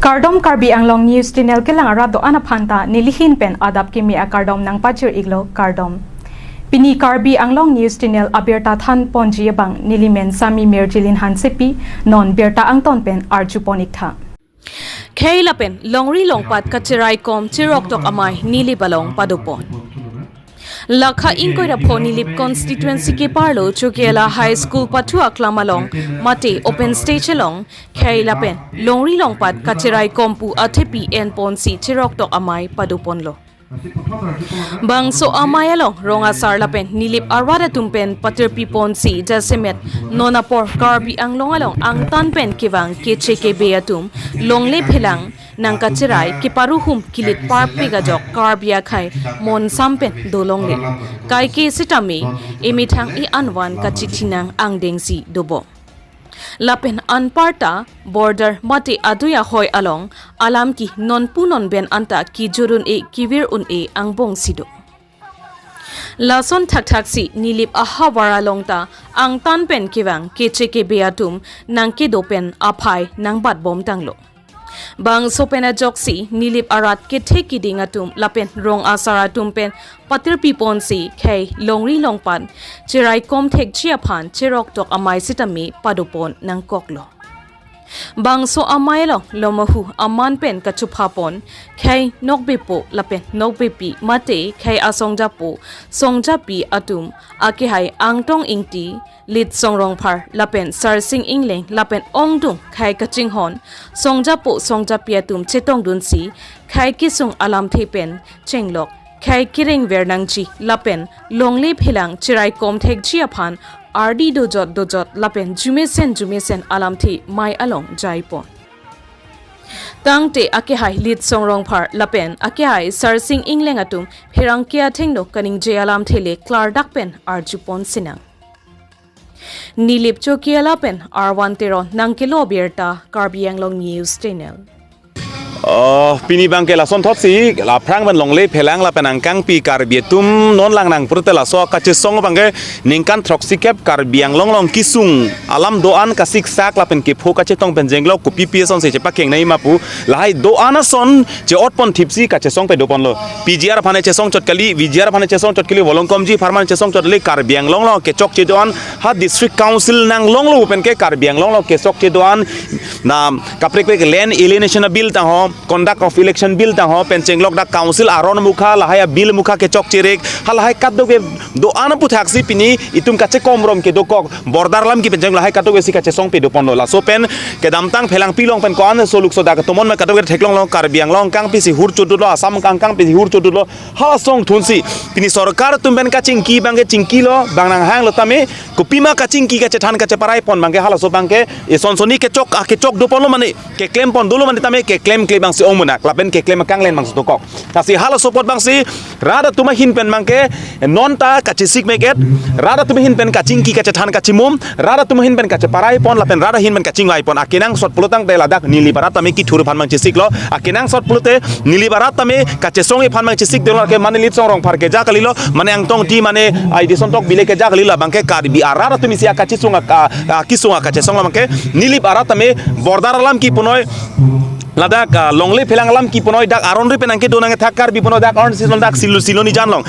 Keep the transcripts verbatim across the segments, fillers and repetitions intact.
Kardom, Karbi Anglong News Channel kelang arat do-an aphanta nelihin pen adap kimi akardom nangpachir-iklo, kardom. Pini Karbi Anglong News Channel abirta thanponji abang nelimen Sami Mirjilin Hansepi, non birta angton pen arjupon-iktha. Khei lapen longri longpat kacheraikom cheroktok amei Nilip along padopon. Lakha ingkoi ra pho Nilip constituency keparlo Chokihola High School pathu aklam along mate open stage along khei lapen longri longpat kacheraikom pu athepi enponsi cheroktok amei padoponlo. Bangso amei along rong asar lapen Nilip arat atum pen patirpiponsi jasemet non apor Karbi Anglong along angtan pen kevang keche kebe atum longle phelang nangkacherai keparuhum kilit parpik ajok Karbi akhei monsam pen dolongle. Kaike sitame emethang e-anvan kachethinang angdengsi dobom. Lapen anparta border mate adui ahoi along alam ke nonpu nonben anta kejor un-e kevir un-e angbongsi do. Lason thakthaksi Nilip ahavar along ta angtan pen kevang keche kebe atum nangkedo pen aphai nangbatbomtanglo. Bangso pen ajoksi Nilip arat kethe kiding atum lapen rong asar atum pen patirpiponsi khei longri longpat cheraikom thekji aphan cheroktok amei sitame padopon nangkoklo. Bangso amei along lomohu aman pen kachophapon khei nokbepo lapen nokbepi mate khei asongjapo songjapi atum akehai Angtong Ingti, Litsong Rongphar lapen Sarsing Ingleng lapen ongdung khei kachinghon songjapo songjapi atum chetongdunsi khei kesung alamthe pen chenglok khei kereng ver nangji lapen longle phelang cheraikom thekji aphan ardi dojot dojot lapen jumesen jumesen alamthe mei along jaipon. Tangte akehai Litsong Rongphar lapen akehai Sarsing Ingleng atum pherangke athengno kaningje alamthe le klardak pen arjupon sinang. Nilip Chokihola pen Arvan Teron nangkelo birta, Karbi Anglong News Channel. Oh, pini abangke lasonthotsi, la aphrang pen longle phelang lapen angkangpi Karbi atum non lang nang purte laso kachesong abangke ningkan throksikep Karbi Anglong along kesung alam do-an kasiksak lapen kepho kachetong pen jenglok kopi pi asonsi chepakengnei ma pu lahai do-an ason che-otpon thipsi kachesong padoponlo. P G R aphan chesong chot kali, V G R aphan chesong chot kali, Volongkom G aphan chesong chot kali, Karbi Anglong along kechokche do-an ha District Council nanglonglo pen ke Karbi Anglong along kechokche do-an na kaprek prek Land Alienation Bill ta ho, Conduct of Election Bill ta ho, pen chenglok dak Council aron mukha, lahai a-bill mukha kechokche rek, ha lahai kadokave do-an aputhaksi pini itum kachekomrom kedokok, border alam ke pen chenglok lahai kadokavesi kachesong padoponlo. Laso pen kedamtang phelangpi along pen ko-an soluk sodak tomon ma kadokave theklonglo, Karbi Anglong angkangpisi hur chodutlo, Assam angkangpisi hur chodutlo, ha asong thunsi pini sorkar atum pen kachingki abangke chingkilo, bang nanghanglo tame, kopima kachingki kachethan kacheparaipon abangke halaso abangke ison soni kechok, ah, kechok doponlo mane, keklempon dolo mane tame keklemkle abangsi ong munak, lapen keklem akanglen abangsi dokok. Lasi halaso apot abangsi rat atum ahin pen abangke non ta kachesik meket, rat atum ahin pen kachingki kachethan kachimum, rat atum ahin pen kacheparaipon lapen rat ahin pen kachingvaipon. Akenangsot pulo tangte ladak Nilip arat tame kethur aphan abang chesiklo. Akenangsot pulote Nilip arat tame kachesong aphan abang chesik dolo, ke mane Litsong Rongphar keja kalilo, mane Angtong Ingti, mane Aidi Sontok Bile keja kalilo, abangke Karbi arat atum isi akachesong ak-, a, a, kesung akachesong abangke Nilip arat tame border alam kipunoi, ladak, ah, longle phelang alam kipunoi, dak aron ri pen nangkedo nangkethak Karbi punoi, dak aron si ladak Silo, Silonijan along.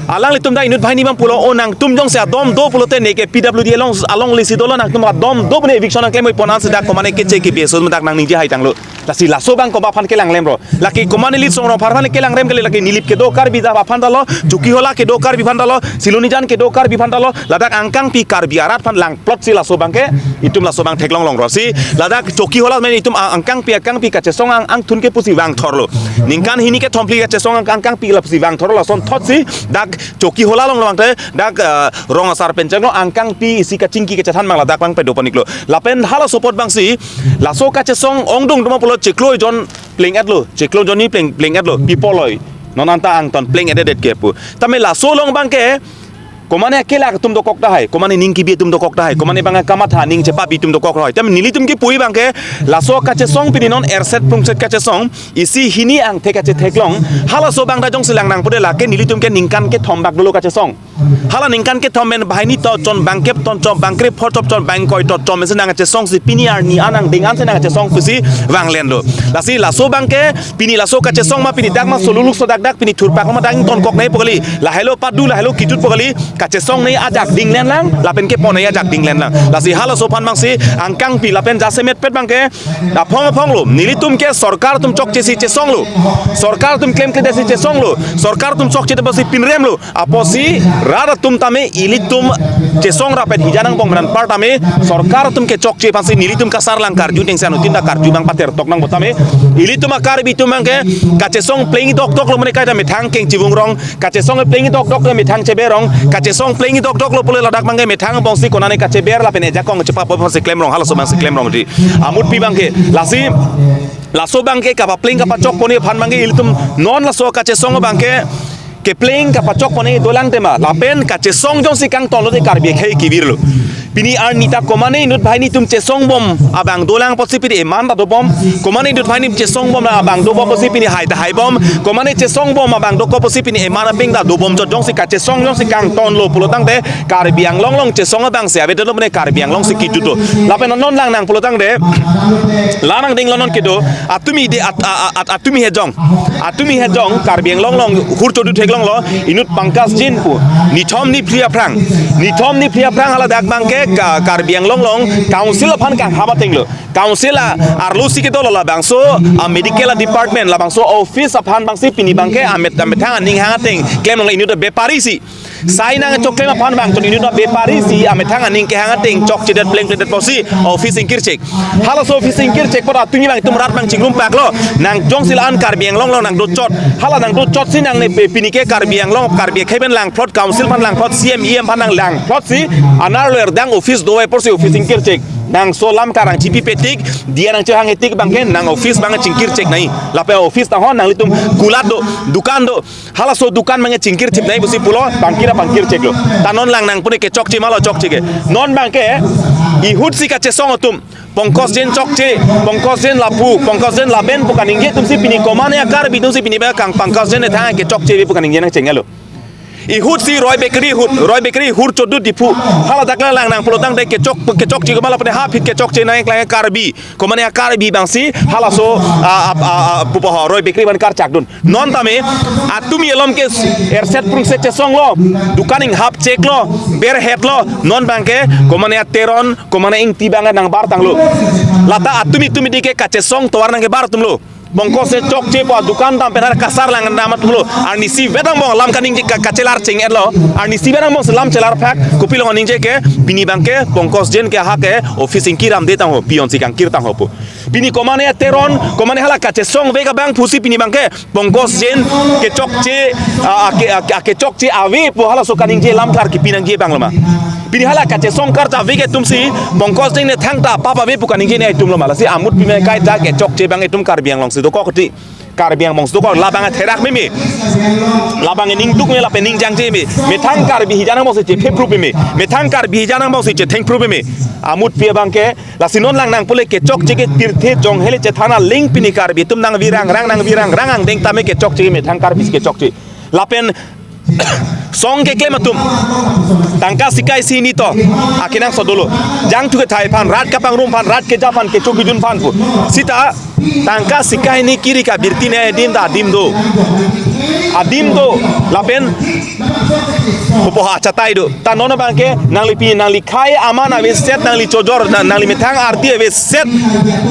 Alanglitum dak inut banghini abang pulo, o nangtum jongsi adom do pulote neke P W D along, along lesi dolo, nangtum adom do pune eviction nangklemvoi pon ansi dak komane keche kebe aso dak nangningje haitanglo. Lasi laso abang koba aphan kelanglemlo? Lake komane Litsong Rongphar aphan kelanglem kali, lake Nilip kedo Karbi dak aphan talo, Chokihola kedo Karbi aphan talo, Silonijan kedo Karbi aphan talo, ladak angkangpi Karbi arat aphan langplotsi laso abangke itum laso abang theklonglonglo. Si ladak Chokihola mane itum ang-, angkangpi angkangpi kachesong ang, angthun ke pusi vangthorlo. Ningkan hini kethom phli kachesong ang, angkangpi lapusi vangthorlo, lasonthotsi dak Chokihola along abangte dak, eh, rong asar pen chenglok angkangpi isi kachingki kachethan abang ladak abang padoponiklo. Lapen halaso apot abangsi laso kachesong ongdung doma pulo chiklo jon pleng-etlo, chiklo jonni pleng, pleng-etlo, pi apot loi. Non anta angtan pleng-et-edet ke pu. Tame laso along abangke komane akelak atum dokok tahai, komane ning kebi atum dokok tahai, komane abang kamatha ning chepabi atum dokok tahai. Tame nelitum kipu abangke laso kachesong pini non erset plungset kachesong, isi hini angthek kachetheklong, halaso abang ta jongsi lang nang pulote lake nelitum ke ningkan kethom bak dolo kachesong. Hala ningkan kethom pen banghini tochon, bangkep tochon, bangkrep tochon, bangkoi tochon pensi nangchesong si pini arni an angdeng ansi nangchesong pusi vanglen lo. Lasi laso abangke pini laso kachesong ma pini dak ma soluluk so dak dak pini thurpak ma dak ingtonkok nangji pu kali. Lahelo padu lahelo kejut pu kali. Kachesong nangji ajak dinglen lang, lapen kepon nangji ajak dinglen lang. Lasi halaso aphan abangsi angkangpi lapen jasemet pet abangke aphong aphong lo. Nelitum ke sorkar atum chokche si chesong lo. Sorkar atum klemkledet si chesong lo. Sorkar atum chokchedet pusi pinrem lo. Apotsi rat atum tame ilitum chesong rapet hija nangbong pen anpar tame sorkar atum kechokche aphansi nelitum kasarlang karju dengsi anuttin ta karju abang patertok nangpo tame. Ilitum a-Karbi atum abangke kachesong plengji dokdok lo mane kaita methang keng chivung rong. Kachesong plengji dokdok lo methang cheber rong. Kachesong plengji dokdok lo pule ladak abangke methang angbongsi konane kacheber lapen ejakong chepapo aphansi klem rong, halaso abangsi klem rongji. Amutpi abangke lasi laso abangke kapapleng kapachokponji aphan abangke ilitum non laso kachesong abangke kepleng kapachokponji dolang tema lapen kachesong jongsi kangton lote Karbi akhei kevir lo. Pini arni ta komane inut banghini atum chesongbom abang dolang apotsi pini eman ta dobom. Komane inut banghini chesongbom abang dobom apotsi pini hai ta haibom. Komane chesongbom abang dokok apotsi pini eman apeng ta dobom chot, jongsi kachesong jongsi kangton lo pulo tangte Karbi Anglong along chesong abangsi avedet lo mane Karbi Anglong si kejut lo. Lapen non lang nang pulo tangte la nangdeng lo non kedo atumi de at, a- a- at- atumi hejong. Atumi hejong Karbi Anglong along hur chodu theklong lo inut Pankaj Jain pu. Nithom niphli aphrang. Nithom niphli aphrang haladak abangke ka- Karbi Anglong along council aphan kanghap ateng lo. Council a- arlo si kedo lo labangso a-medical department labangso office aphan abangsi pini abangke amet amethang aning hang ateng klem long inut bepari si. Sai nangchoklem aphan abang chot inut bepari si amethang aning kehang ateng chokchedet plengkledet pusi office ingkirchek. Halaso office ingkirchek apot atumi abang itum rat abang chingrum pak lo. Nang jongsi la-an Karbi Anglong along nangdochot. Hala nangdochot si nangne pe- pini ke Karbi Anglong Karbi akhei pen langphlot council aphan langphlot C M E M aphan nang langphlot si anar lo erdang office do apotsi office ingkirchek. Nang so lam karang chipi petik dia nangchehang etik abangke nang office abang chingkirchek nangji. Lapen office ta hon nanglitum kulat do, dukan do. Halaso dukan abangke chingkirthip nangji pusi pulo, bangkira bangkirchek lo. Ta non lang nang pune kechokche ma lo chokche ke. Non abangke ihut si kachesong atum Pankaj Jain chokche, Pankaj Jain lapu, Pankaj Jain laben pu kaningje atum si pini komane a-Karbi atum si pini abang kang Pankaj Jain ethang kechokche ave pu kaningje nangcheng lo. Ihut si Roy Bakery ahut, Roy Bakery hur chodu Diphu. Haladak lang nang pulo tangte kechok kechokche ke ma lo pune ha phit kechokche nangklang Karbi. Komane a-Karbi abangsi halaso a- a- a- a- pupo ho Roy Bakery abang karchak dun. Non tame atumi alom ke erset prungset chesong lo, dukan inghap chek lo, berhet lo. Non abangke komane a-Teron, komane Ingti abangke nangbar tanglo. Lata atumi tumi di ke kachesong tovar nangkebar atum lo. Bongkos se chokche pu adukan dam pen har kasarlang dam atum lo. Arnisi vet angbong lam kaningje ka- kachelar cheng-et lo. Arnisi vet angbong si lam chelar phak. Kopilo ningje ke pini abangke Pankaj Jain ke ha ke office ingkiramde tang ho, peon si kangkir tang ho pu. Pini komane a-Teron, komane hala kachesong ave ke abang pusi pini abangke Pankaj Jain kechokche, a- a- ke- a- ke- kechokche ave pu halaso kaningje lam klar kipi nangji abang lo ma. Pini hala kachesong karta ave ke atum si Pankaj Jain ne thangta pap ave pu kaningje ne atum lo ma. Lasi amutpi me kaita kechokche abang atum Karbi Anglong si dokok ti. Karbi Anglong si dokok, labang atherak meme. Labang aning duk me lapen ning jangje me. Methang Karbi hija nangbong si chephe prup me. Methang Karbi hija nangbong si chetheng prup me. Amutpi abangke lasi non lang nang pule kechokche ke pirthe jong hele chethan aling pini Karbi atum nangvirang rang nangvirang rang angdeng tame kechokche methang Karbi si kechokche. Lapen song keklem atum tangka sikai si ni to akenangsot dolo. Jangthu kethai aphan, rat kapangrum aphan, rat keja aphan, kecho kejun aphan pu. Sita tangka sikai ni kiri kabirti ne adim ta adim do. Adim do lapen pupo ha achatai do. Ta non abangke nanglipi nanglikhai aman aveset, nangli chojor na- nangli methang arti aveset.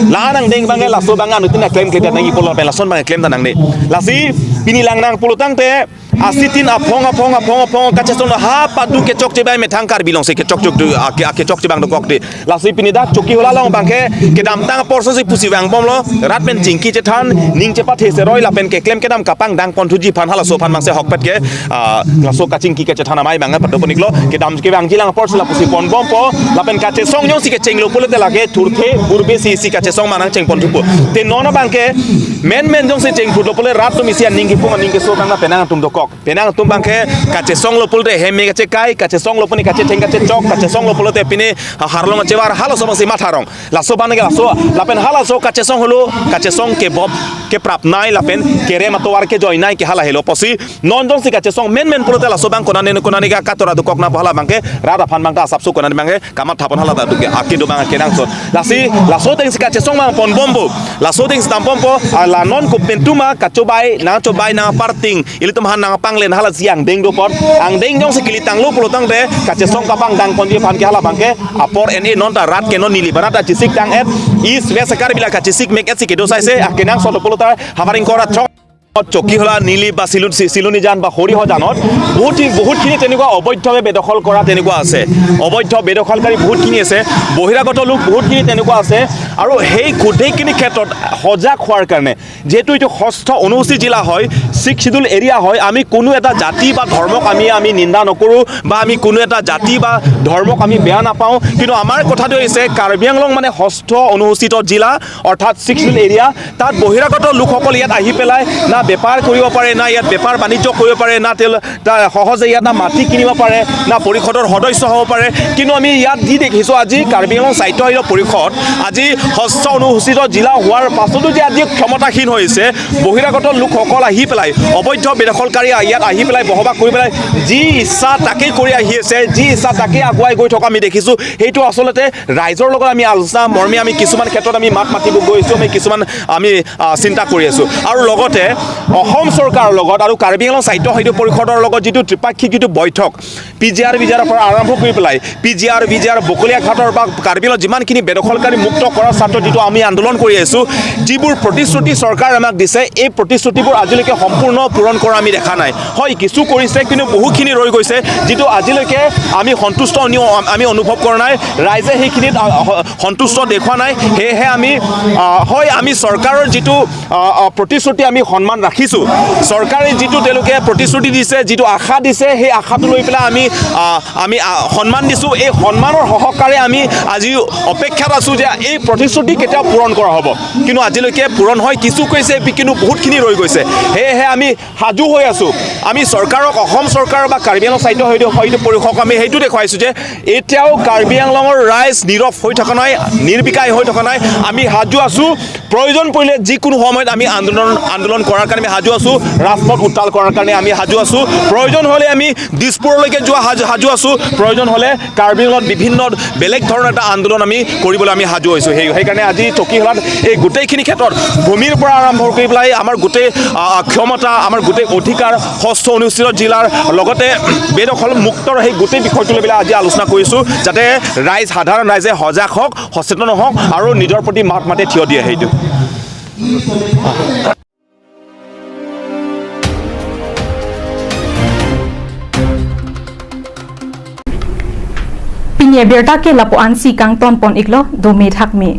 La nangdeng abangke laso abang anuttin aklem kledet nangji pulo pen lason abang klem ta nangne. Lasi pini lang nang pulo tangte asitin aphong aphong aphong aphong kachesong ha padu kechokche abang methang Karbi Anglong si kechokche do ake- akechokche abang dokok de. Lasi pini dak Chokihola along abangke kedamtang apor so si pusi vangbom lo, rat pen chingki chethan, ning chepathe seroi lapen keklem kedam kapangdang ponthuji aphan halaso aphan mangse ahokpet ke, ah, laso kachingki kachethan amei abang pado ponik lo, kedam kevangji lang apor si lapusi ponbompo, lapen kachesong jongsi kechenglo pulote lake thurthe burbe si si kachesong ma nangcheng ponthupo. Te non abangke menmen jongsi chengphutlo pule rat atum isi aning kipung aning keso abang penang atum dokok. Penang atum abangke kachesonglo pulote hem me kachekai, kachesonglo pini kachetheng kachechok, kachesonglo pulote pini harlong achevar, halaso abangsi matharong. Laso abangke laso, lapen halaso kachesong helo, kachesong kebop, keprapnei lapen kerem atovar kejoinei ke hala helo pusi, non jongsi kachesong menmen pulote laso abang konane konane ke katora dokok nangpo hala abangke, rat aphan abangta asapso konane abangke, kamatha pon hala ta duke, akedo abang kenangsot. Lasi, laso atengsi kachesong abang ponbompo. Laso atengsi dambompo, ah, la non kopi atum ma kachobai, nangchobai nangparting, ilitum aphan nangpanglen halasi angdeng do apot. Angdeng jongsi kelitanglo pulotangte, kachesong kapangdang ponji aphan ke hala abangke, apor en e non ta rat ke non neli barat ta chesik tang-et, East West Karbi la kachesik mek-et si kedo saise, akenangsot pulote, Haflong ingkoi ra throk Chokihola, Nilip ba Silun, Si-, Silonijan ba Horihajan-ot বহুত, বহুতখিনি তেনেকুৱা অবৈধভাৱে বেদখল কৰা তেনেকুৱা আছে। অবৈধ বেদখলকাৰী বহুতখিনি আছে, বহিৰাগত লোক বহুতখিনি তেনেকুৱা আছে। আৰু সেই গোটেইখিনি ক্ষেত্ৰত সজাগ হোৱাৰ কাৰণে, যিহেতু এইটো ষষ্ঠ অনুসূচী জিলা হয়, ছিক্স শ্বিডিউল এৰিয়া হয়, আমি কোনো এটা জাতি বা ধৰ্মক আমি, আমি নিন্দা নকৰোঁ বা আমি কোনো এটা জাতি বা ধৰ্মক আমি বেয়া নাপাওঁ। কিন্তু আমাৰ কথাটো হৈছে কাৰ্বি আংলং মানে ষষ্ঠ অনুসূচিত জিলা, অৰ্থাৎ ছিক্স শ্বিডিউল এৰিয়া। তাত বহিৰাগত লোকসকল ইয়াত আহি পেলাই না বেপাৰ কৰিব পাৰে, না ইয়াত বেপাৰ বাণিজ্য কৰিব পাৰে, না তেওঁ তা সহজে ইয়াত না মাটি কিনিব পাৰে, না পৰিষদৰ সদস্য হ'ব পাৰে। কিন্তু আমি ইয়াত যি দেখিছোঁ, আজি কাৰ্বি আংলং স্বায়ত্তশাসিত পৰিষদ আজি ষষ্ঠ অনুসূচিত জিলা হোৱাৰ পাছতো যে আজি ক্ষমতাসীন হৈছে, বহিৰাগত লোকসকল আহি পেলাই অবৈধ বেদখলকাৰী ইয়াত আহি পেলাই বসবাস কৰি পেলাই যি ইচ্ছা তাকেই কৰি আহি আছে, যি ইচ্ছা তাকেই আগুৱাই গৈ থকা আমি দেখিছোঁ। সেইটো আচলতে ৰাইজৰ লগত আমি আলোচনা মৰ্মে আমি কিছুমান ক্ষেত্ৰত আমি মাত মাতিব গৈছোঁ, আমি কিছুমান আমি, আহ, চিন্তা কৰি আছোঁ। আৰু লগতে অসম চৰকাৰৰ লগত আৰু কাৰ্বি আংলং স্বায়ত্তশাসিত পৰিষদৰ লগত যিটো ত্ৰিপাক্ষিক যিটো বৈঠক, পি জি আৰ, ভি জি আৰৰ পৰা আৰম্ভ কৰি পেলাই পি জি আৰ, ভি জি আৰ, বকলীয়া ঘাটৰ বা কাৰ্বি আংলং যিমানখিনি বেদখলকাৰী মুক্ত কৰাৰ স্বাৰ্থত যিটো আমি আন্দোলন কৰি আছোঁ, যিবোৰ প্ৰতিশ্ৰুতি চৰকাৰে আমাক দিছে, এই প্ৰতিশ্ৰুতিবোৰ আজিলৈকে সম্পূৰ্ণ পূৰণ কৰা আমি দেখা নাই। হয়, কিছু কৰিছে, কিন্তু বহুখিনি ৰৈ গৈছে, যিটো আজিলৈকে আমি সন্তুষ্ট অনু-, আমি অনুভৱ কৰা নাই। ৰাইজে সেইখিনিত, আ, স-, সন্তুষ্ট দেখুওৱা নাই। সেয়েহে আমি, আ, হয়, আমি চৰকাৰৰ যিটো, আ, আ, প্ৰতিশ্ৰুতি আমি সন্মান ৰাখিছোঁ। চৰকাৰে যিটো তেওঁলোকে প্ৰতিশ্ৰুতি দিছে, যিটো আশা দিছে, সেই আশাটো লৈ পেলাই আমি, আ, আমি, আ, সন্মান দিছোঁ। এই সন্মানৰ সহকাৰে আমি আজি অপেক্ষাত আছোঁ যে এই প্ৰতিশ্ৰুতি কেতিয়া পূৰণ কৰা হ'ব। কিন্তু আজিলৈকে পূৰণ হয়, কিছু কৈছে, বি-, কিন্তু বহুতখিনি ৰৈ গৈছে। সেয়েহে আমি সাজু হৈ আছোঁ। আমি চৰকাৰক, অসম চৰকাৰ বা কাৰ্বি আংলং স্বায়ত্তশাসিত, শাসিত পৰিষদক আমি সেইটো দেখুৱাইছোঁ যে এতিয়াও কাৰ্বি আংলঙৰ ৰাইজ নীৰৱ হৈ থকা নাই, নিৰ্বিকাৰী হৈ থকা নাই। আমি সাজু আছোঁ। প্ৰয়োজন পৰিলে যিকোনো সময়ত আমি আন্দোলন, আন্দোলন কৰাৰ কাৰণে আমি সাজু আছোঁ। ৰাজপথ উত্তাল কৰাৰ কাৰণে আমি সাজু আছোঁ। প্ৰয়োজন হ'লে আমি দিছপুৰলৈকে যোৱা সাজু, সাজু আছোঁ। প্ৰয়োজন হ'লে কাৰ্বি আংলঙত বিভিন্ন বেলেগ ধৰণৰ এটা আন্দোলন আমি কৰিবলৈ আমি সাজু হৈছোঁ। সেই, সেইকাৰণে আজি চকীহোলাত এই গোটেইখিনি ক্ষেত্ৰত ভূমিৰ পৰা আৰম্ভ কৰি পেলাই আমাৰ গোটেই, আ, ক্ষমতা, আমাৰ গোটেই অধিকাৰ ষষ্ঠ অনুসূচিত জিলাৰ লগতে বেদখল মুক্তৰ সেই গোটেই বিষয়টো লৈ পেলাই আজি আলোচনা কৰিছোঁ, যাতে ৰাইজ, সাধাৰণ ৰাইজে সজাগ হওক, সচেতন হওক আৰু নিজৰ প্ৰতি মাত মাতে থিয় দিয়ে সেইটো। Pini abirta ke lapu-ansi kangton pon iklo, dome thakme.